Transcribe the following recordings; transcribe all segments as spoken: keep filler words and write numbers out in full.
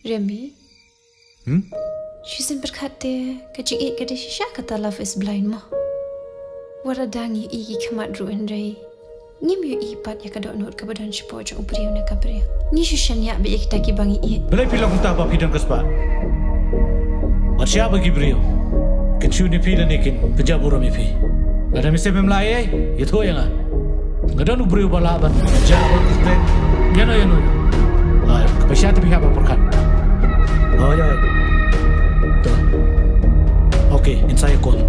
Remi. Hmm? Shisien pyrkhat te ka jingïeit ka dei shisha kata love is blind mo. Wat la dang ïohi ki khmat ruh hynrei ngim ïohi pat ïa ka dohnud kaba don shapoh jong u briew ne ka briew. Ngi shu shaniah beit ïa kita kiba ngi ïeit. Balei phi long kumta ba phi don ka spah? Wat shah ba ki briew kin shu ïa phi lane kin pynjah burom ïa phi. Lada me sem em lah ei, ïathuh ïa nga. Nga don u briew ba lah ban jah ba kute. Ïano ïano. Ai, ka pisa te phi hap ban pyrkhat. Oi oi. To. Okay, in sa ïa call.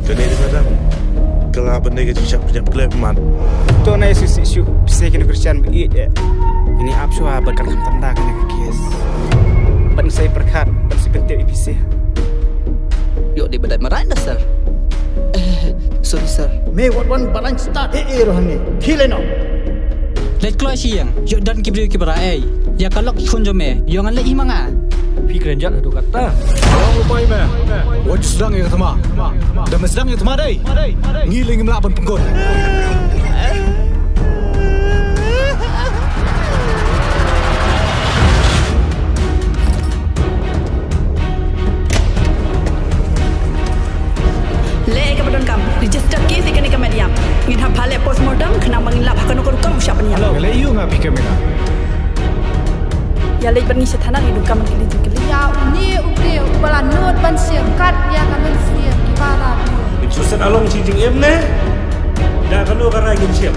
Kane dei madam. Ka lah ban dei ka jingshah pynïap khlem man. To na ïa susi shu pisa kine Christian ba ïeit eh. Ini ap shuwa ba kan kham tang da kane ka case. Ban sa ïa pyrkhat, ban sa ïa pyntip ïa pisa. Ïoh dei ba dei marai da sir. Eh, sorry sir. Me wat wan balang start eh eh roh hangne. Khile no. Leit kloi shi ïeng, ïoh don ki briew kiba ra ei. Ïa ka lok khun jong me, ïoh ngan leit i ma nga. Phi kren jat haduh katta. Long u pai me. Wat ju sdang ïa ka thma. Da me sdang ïa ka thma dei. Ngi lei ngim lah ban pynkut. Leh ïa kaba donkam, register case ïa kane ka Mariam. Ngin hap phah leh postmortem khnang ba ngin lap ha kano ka rukom u shah pynïap. Hello, leh ïa u nga phi ka Mira. Ïa leit ban ngi sha thana ngi donkam ban kylli jingkylli. Ïa une u briew uba la nud ban shim kat ïa ka mynsiem kiba la briew. Joseph Along shi jingim ne? Da kano ka rai ngin shim?